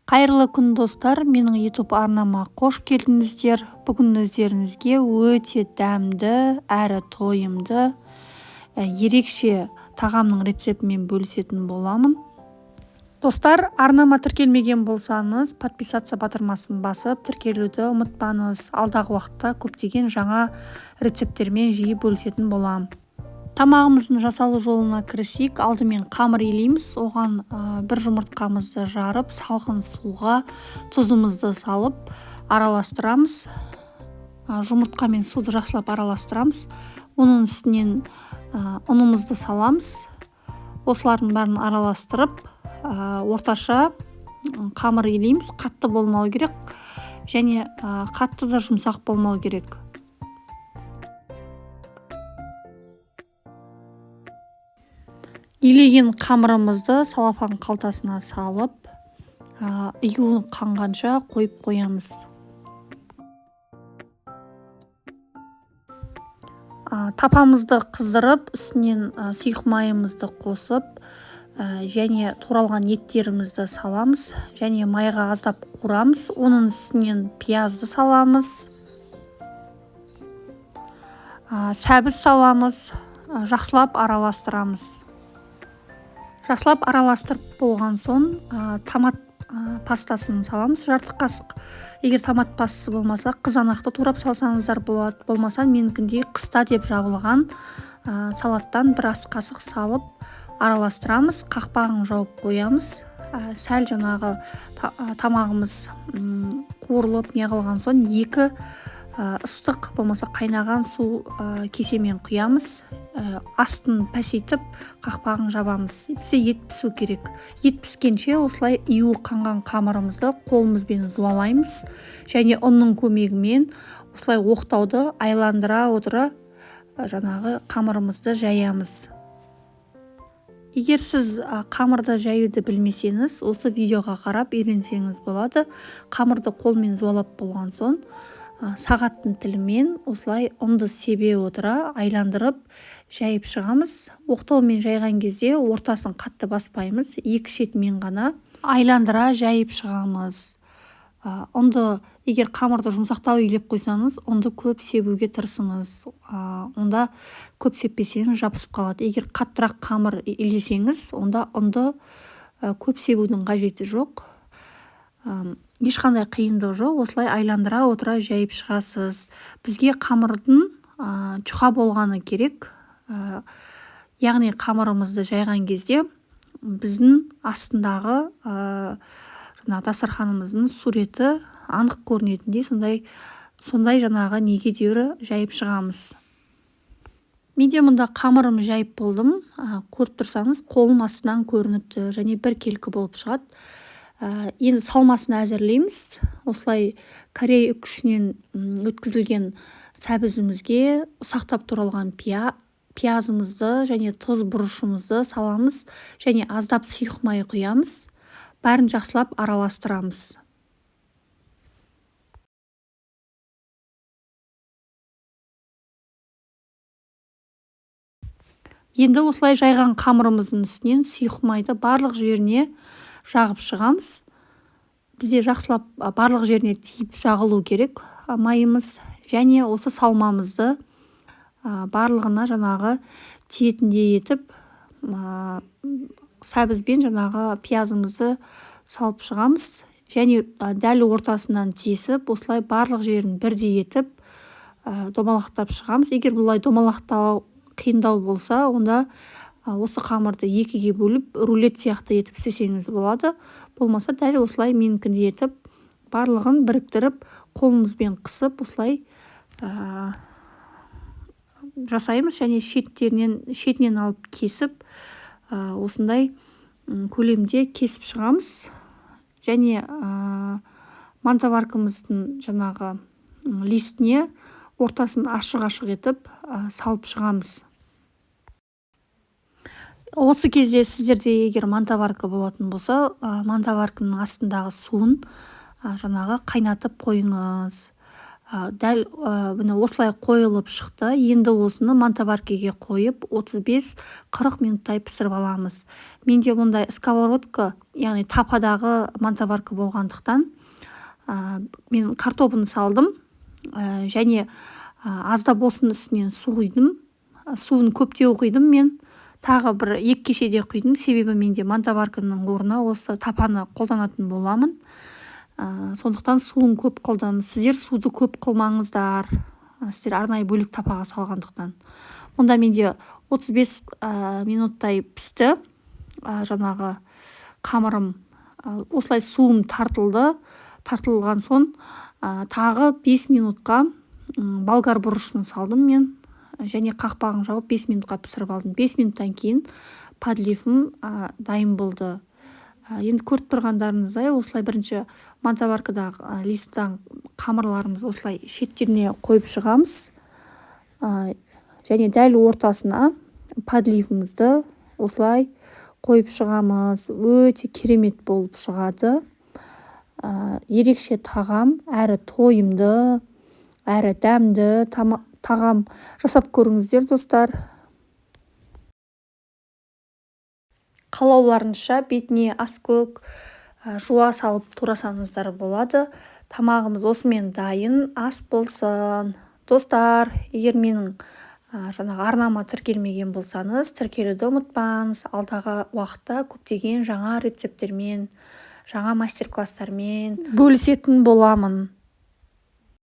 Қайырлы күн, достар! Менің YouTube арнама қош келдіңіздер. Бүгін өздеріңізге өте дәмді әрі тойымды, ерекше тағамның рецептімен бөлісетін боламын. Достар, арнама тіркелмеген болсаңыз, подписаться батырмасын басып, тіркелуді ұмытпаңыз. Алдағы уақытта көптеген жаңа рецепттермен жиі бөлісетін боламын. Тамағымыздың жасалу жолына кірісейік. Алдымен қамыр илейміз. Оған бір жұмыртқамызды жарып, салқын суға тұзымызды салып араластырамыз. Жұмыртқа мен суды жақсылап араластырамыз. Оның үстінен ұнымызды саламыз. Осылардың бәрін араластырып, орташа қамыр илейміз. Қатты болмау керек және қатты да жұмсақ болмау керек. Илеген қамырымызды салафан қалтасына салып, июін қанғанша қойып қоямыз. Тапамызды қыздырып, үстінен сұйық майымызды қосып, және туралған еттерімізді саламыз, және майға аздап қуырамыз. Оның үстінен пиязды саламыз, сәбіз саламыз, жақсылап араластырамыз. Жақсылап араластырып болған соң, томат пастасын саламыз, жарты қасық. Егер томат пастасы болмаса, қызанақты турап салсаңыздар болады. Болмаса, менікіндей қыста деп жабылған салаттан бір ас қасық салып араластырамыз. Қақпағын жауып қоямыз. Сәл жаңағы тамағымыз қуырылып не қылған соң, екі ыстық болмаса қайнаған су кесемен құямыз. Астын пәсейтіп, қақпағын жабамыз. Бізде ет пісу керек. Ет піскенше осылай июі қанған қамырымызды қолымызбен зуалаймыз және ұнның көмегімен осылай оқтауды айландыра отыра жаңағы қамырымызды жаямыз. Егер сіз қамырды жаюды білмесеңіз, осы видеоға қарап үйренсеңіз болады. Қамырды қолмен зуалап болған соң, сағаттың тілімен осылай ұнды себе отыра айландырып жайып шығамыз. Оқтаумен жайған кезде ортасын қатты баспаймыз, екі шетімен ғана айландыра жайып шығамыз. Ұнды, егер қамырды жұмсақтау илеп қойсаңыз, ұнды көп себуге тырысыңыз. Онда көп сеппесеңіз жабысып қалады. Егер қаттырақ қамыр илесеңіз, онда ұнды көп себудің қажеті жоқ. Ешқандай қиындық жоқ, осылай айландыра отыра жайып шығасыз. Бізге қамырдың жұқа болғаны керек. Яғни қамырымызды жайған кезде біздің астындағы, жаңағы дастарханымыздың суреті анық көрінетіндей сондай жаңағы неге дейін жайып шығамыз. Менде мұнда қамырым жайып болдым. Көріп тұрсаңыз, қолым астынан көрініпті және бір келкі болып шығады. Енді салмасын әзірлейміз. Осылай корей үкішінен өткізілген сәбізімізге ұсақтап туралған пиязымызды және тұз бұрышымызды саламыз және аздап сұйық май құямыз. Бәрін жақсылап араластырамыз. Енді осылай жайған қамырымыздың үстінен сұйық майды барлық жеріне жағып шығамыз. Бізде жақсылап барлық жеріне тиіп жағылу керек майымыз. Және осы салмамызды барлығына жаңағы тиетіндей етіп, сәбізбен жаңағы пиязымызды салып шығамыз. Және дәл ортасынан тесіп, осылай барлық жерін бірдей етіп, домалақтап шығамыз. Егер бұлай домалақтау қиындау болса, онда осы қамырды екіге бөліп, рулет сияқты етіп істесеңіз болады. Болмаса, дәл осылай менікіндей етіп, барлығын біріктіріп, қолымызбен қысып, осылай жасаймыз. Және шетінен алып кесіп, осындай көлемде кесіп шығамыз. Және мантоваркамыздың жаңағы листіне ортасын ашық-ашық етіп, салып шығамыз. Осы кезде сіздерде егер мантоварка болатын болса, мантоварканың астындағы суын, жаңағы қайнатып қойыңыз. Дәл міне, осылай қойылып шықты. Енді осыны мантоваркаге қойып, 35-40 минуттай пісіріп аламыз. Менде мұндай сковородка, яғни тападағы мантоварка болғандықтан, мен картобын салдым және аздап осының үстінен су құйдым. Суын көптеу құйдым мен, тағы бір екі кеседе құйдым, себебі менде мантоварканың орнына осы тапаны қолданатын боламын. Сондықтан суын көп қылдым. Сіздер суды көп қылмаңыздар, сіздер арнайы бөлек тапаға салғандықтан. Мұнда менде 35 минуттай пісті жаңағы қамырым. Осылай суым тартылды. Тартылған соң тағы 5 минутқа болгар бұрышын салдым мен және қақпағын жауып, 5 минутқа пісіріп алдым. 5 минуттан кейін подливім дайын болды. Енді көріп тұрғандарыңыздай, осылай бірінші мантоваркадағы листтан қамырларымызды осылай шеттеріне қойып шығамыз және дәл ортасына подливімізді осылай қойып шығамыз. Өте керемет болып шығады. Ерекше тағам, әрі тойымды, әрі дәмді тағам. Жасап көріңіздер, достар. Қалауларынша бетіне аскөк, жуа салып турасаңыздар болады. Тамағымыз осымен дайын. Ас болсын, достар! Егер менің жаңағы арнама тіркелмеген болсаңыз, тіркелуді ұмытпаңыз. Алдағы уақытта көптеген жаңа рецепттермен, жаңа мастер класстармен бөлісетін боламын.